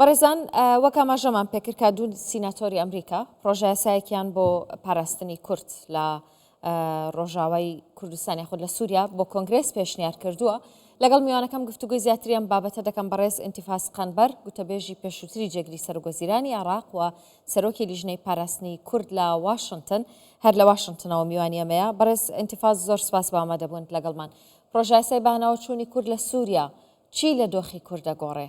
بەڕێزان وەک ئاماژەمان پێکرد کە دوو سیناتۆری ئەمریکا پرۆژەیاسایەکیان بۆ پاراستنی کورد لە ڕۆژاوای کوردستان یاخود لە سووریا بۆ کۆنگرێس پێشنیار کردووە لەگەڵ میوانەکەم گفتوگۆی زیاتری ئەم بابەتە دەکەم بەڕێز ئینتیفاس قەنبەر گوتەبێژی پێشووتری جێگری سەرۆکوەزیرانی عێراق و سەرۆکی لیژنەی پاراستنی کورد لە واشنتن هەر لە واشنتنەوە میوانی ئەمەیە بەڕێز ئینتیفاس زۆر سپاس بۆ ئامادەبوونت لەگەڵمان پرۆژەیاسای بەهاناوەچوونی کورد لە سووریا چی لە دۆخی کورد دەگۆڕێ؟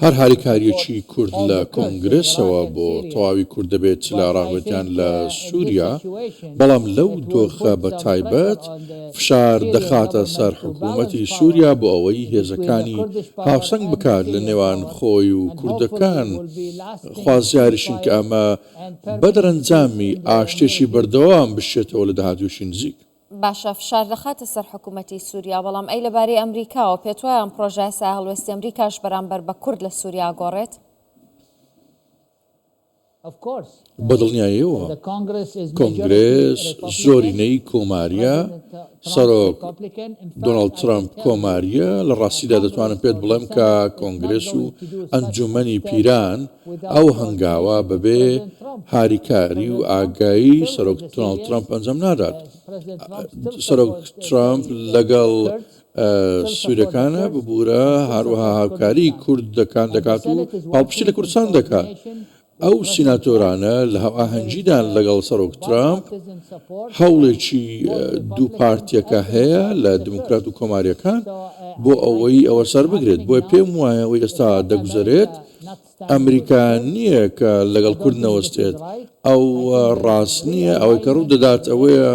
هەر هاریکارییەکی کورد لە کۆنگرێسەوە بۆ تەواوی کورد دەبێت چ لە عێراق بێت یان لە سووریا، بەڵام لەو دۆخە بە تایبەت فشار دەخاتە سەر حکوومەتی سووریا بۆ ئەوەی هێزەکانی هاوسەنگ بکات لە نێوان خۆی و کوردەکان، خوازیاریشین کە ئەمە بە دەرەنجامی ئاشتییەکی بەردەوام بشێتەوە لە داهاتوویەکی نزیک. باشە فشار دەخاتە سەر حکوومەتی سووریا، بەڵام ئەی لەبارەی ئەمریکاوە پێتوایە ئەم پڕۆژەیاسایە هەڵوێستی ئەمریکاش بەرامبەر بە کورد لە سووریا ئەگۆڕێت؟ بەدڵنیاییەوە کۆنگرێس زۆرینەی کۆمارییە، سەرۆک دۆناڵد ترەمپ کۆمارییە، لە ڕاستیدا دەتوانم پێت بڵێم کە کۆنگرێس و ئەنجوومەنی پیران ئەو هەنگاوە بەبێ هاریکاری و ئاگایی سەرۆک دۆناڵد ترەمپ ئەنجام نادات. سەرۆک ترەمپ لەگەڵ سوورەکانە ببوورە هەروەها هاوکاری کوردەکان دەکات و پاڵپشتی لە کوردستان دەکات. ئەو سیناتۆرانە لە هاوئاهەنگیدان لەگەڵ سەرۆک ترامپ، هەوڵێکی دوو پارتییەکە هەیە لە دیموکرات و کۆمارییەکان بۆ ئەوەی ئەوە سەربگرێت، بۆیە پێم وایە ئەوەی ئێستا دەگوزەرێت ئەمریکا نییە کە لەگەڵ کورد نەوەستێت، ئەوە ڕاست نییە، ئەوەی کە ڕوودەدات ئەوەیە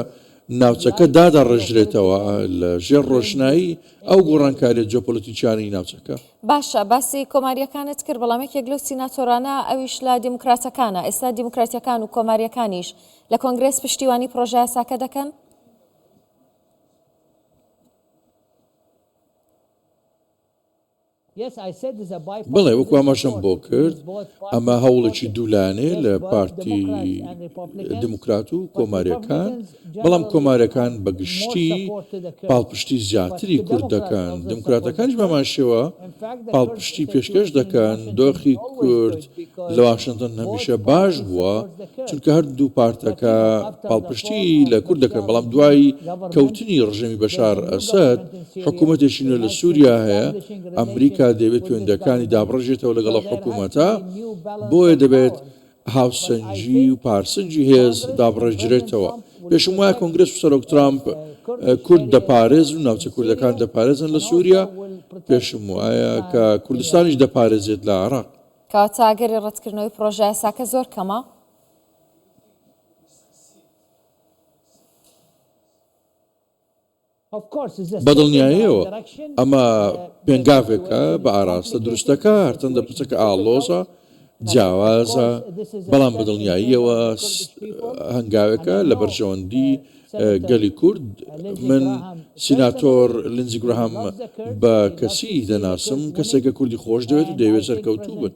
ناوچەکە دادەڕێژرێتەوە لە ژێر ڕۆشنایی ئەو گۆڕانکاریە جیۆپۆلەتیکیانەی ناوچەکە. باشە باسی کۆمارییەکانت کرد، بەڵام یەکێک لەو سیناتۆرانە ئەویش لە دیموکراتەکانە، ئێستا دیموکراتییەکان و کۆمارییەکانیش لە کۆنگرێس پشتیوانی پڕۆژەیاساکە دەکەن؟ بەڵێ، وەکو ئاماژەم بۆ کرد، ئەمە هەوڵێکی دوولایەنەیە لە پارتی دیموکرات و کۆمارییەکان، بەڵام کۆمارییەکان بە گشتی پاڵپشتی زیاتری کورد دەکەن، دیموکراتەکانیش بە هەمان شێوە پاڵپشتی پێشکەش دەکەن، دۆخی کورد لە واشنتن هەمیشە باش بووە، چونکە هەردوو پارتەکە پاڵپشتی لە کورد دەکەن، بەڵام دوای کەوتنی ڕژێمی بەشار ئەسەد، حکوومەتێکی نوێ لە سووریا هەیە، ئەمریکا دەیەوێت پەیوەندییەکانی دابڕێژێتەوە لەگەڵ ئەو حکوومەتە، بۆیە دەبێت هاوسەنگی و پارسەنگی هێز دابڕێژرێتەوە. پێشم وایە کۆنگرێس و سەرۆک ترامپ کورد دەپارێزن و ناوچە کوردەکان دەپارێزن لە سووریا، پێشم وایە کە کوردستانیش دەپارێزێت لە عێراق. کەواتە ئەگەری ڕەتکردنەوەی پڕۆژەیاساکە زۆر کەمە؟ بەدڵنیاییەوە ئەمە پێنگاڤێکە بە ئاراستە دروستەکە، هەرچەندە پرسەکە ئاڵۆزە، جیاوازە، بەڵام بەدڵنیاییەوە هەنگاوێکە لە بەرژەوەندی گەلی کورد، من سیناتۆر لینزی گراهام بە کەسی دەناسم، کەسێکە کوردی خۆش دەوێت و دەیەوێت سەرکەوتوو بن.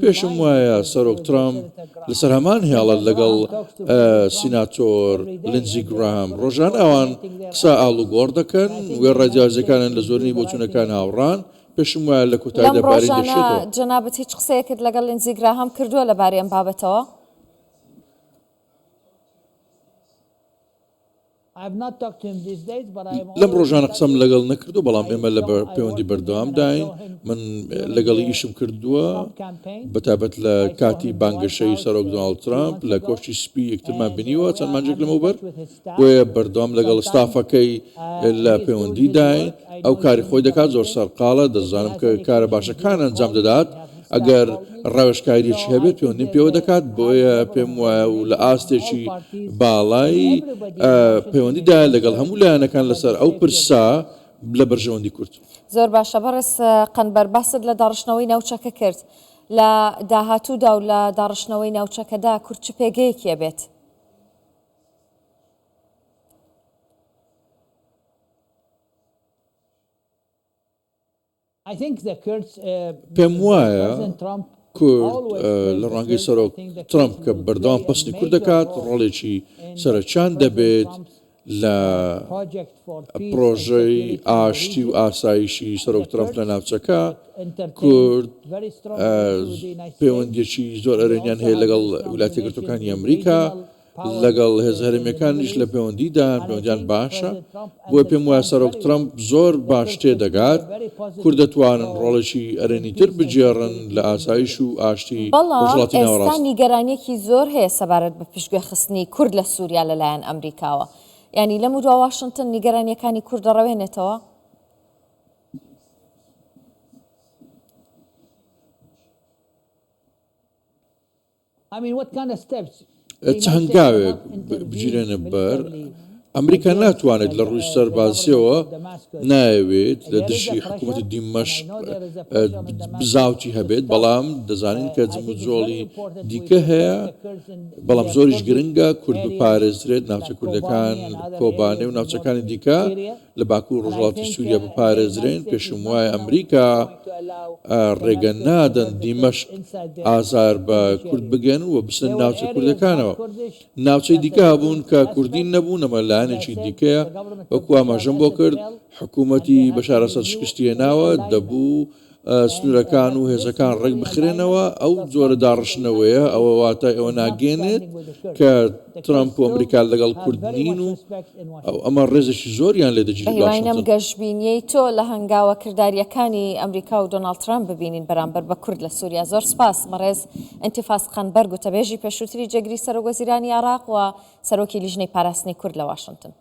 پێشم وایە سەرۆک ترامپ لەسەر هەمان هێڵە لەگەڵ سیناتۆر لینزی گراهام. ڕۆژانە ئەوان قسە ئاڵوگۆڕ دەکەن، وێڕای جیاوازییەکانیان لە زۆرینەی بۆچوونەکان هاوڕان. پێشم وایە لە لەم کۆتاییدا بارین ڕۆژانە دەشێتەوە. جەنابت هیچ قسەیەکت لەگەڵ لینزی گراهام کردووە لەبارەی ئەم بابەتەوە؟ لەم ڕۆژانە قسەم لەگەڵ نەکردووە، بەڵام ئێمە لە پەیوەندی بەردەوامداین، من لەگەڵی ئیشم کردووە، بەتایبەت لە کاتی بانگەشەی سەرۆک دۆناڵد ترامپ لە کۆشکی سپی یەکترمان بینیوە چەند مانگێک لەمەوبەر، بۆیە بەردەوام لەگەڵ ستافەکەی لە پەیوەندیداین، ئەو کاری خۆی دەکات، زۆر سەرقاڵە، دەزانم کە کارە باشەکان ئەنجام دەدات، ئەگەر ڕاوێژکارییەکی هەبێت پەیوەندیم پێوە دەکات، بۆیە پێم وایە و لە ئاستێکی باڵای پەیوەندیدایە لەگەڵ هەموو لایەنەکان لەسەر ئەو پرسە لە بەرژەوەندی کورد. زۆر باشە بەڕێز قەنبەر باست لە داڕشتنەوەی ناوچەکە کرد، لە داهاتوودا و لە داڕشتنەوەی ناوچەکەدا کورد چ پێگەیەکی ئەبێت؟ پێم وایە کورد لە ڕوانگەی سەرۆک ترەمپ کە بەردەوام پەسنی کورد دەکات، ڕۆڵێکی سەرەکیان دەبێت لە پڕۆژەی ئاشتی و ئاسایشی سەرۆک ترەمپ لە ناوچەکە. کورد پەیوەندییەکی زۆر ئەرێنیان هەیە لەگەڵ ویلایەتە یەکگرتووەکانی ئەمریکا. لەگەڵ هێزە هەرێمییەکانیش لە پەیوەندیدان، پەیوەندیان باشە، بۆیە پێم وایە سەرۆک ترەمپ زۆر باش تێدەگات کورد دەتوانن ڕۆڵێکی ئەرێنیتر بگێڕن لە ئاسایش و ئاشتی بەڵام ڕۆژهەڵاتی ئێستا ناوەڕاست. نیگەرانییەکی زۆر هەیە سەبارەت بە پشتگوێخستنی کورد لە سووریا لەلایەن ئەمریکاوە. یانی لەمودوا واشنتن نیگەرانییەکانی کورد دەڕەوێنێتەوە؟ چ هەنگاوێک بگیرێنە بەر، ئەمریکا ناتوانێت لە ڕووی سەربازییەوە نایەوێت لە دژی حکوومەتی دیمەشق بزاوتی هەبێت، بەڵام دەزانین کە جموجۆڵی دیکە هەیە، بەڵام زۆریش گرنگە کورد بپارێزرێت، ناوچە کوردەکان، کۆبانێ و ناوچەکانی دیکە لە باکوور و ڕۆژهەڵاتی سووریا بپارێزرێن، پێشم وایە ئەمریکا ڕێگە نادەن دیمەشق ئازار بە کورد بگەن و بچنە ناوچە کوردەکانەوە. ناوچەی دیکە هەبوون کە کوردی نەبوون، ئەمە لایەنێکی دیکەیە، وەکو ئاماژەم بۆ کرد حکوومەتی بەشار ئەسەد شکستی هێناوە، دەبوو سنوورەکان و هێزەکان ڕێک بخرێنەوە، ئەو جۆرە داڕشتنەوەیە ئەوە واتای ئەوە ناگەیەنێت کە ترەمپ و ئەمریکا لەگەڵ کورد نین و ئەمە ڕێزێکی زۆریان لێ دەگیرێت بەهیواین ئەم واشنتن. گەشبینیەی تۆ لە هەنگاوە کردارییەکانی ئەمریکا و دۆناڵد ترەمپ ببینین بەرامبەر بە کورد لە سووریا. زۆر سپاس بەڕێز ئینتیفاز قەنبەر گوتەبێژی پێشووتری جێگری سەرۆکوەزیرانی عێراق و سەرۆکی لیژنەی پاراستنی کورد لە واشنتن.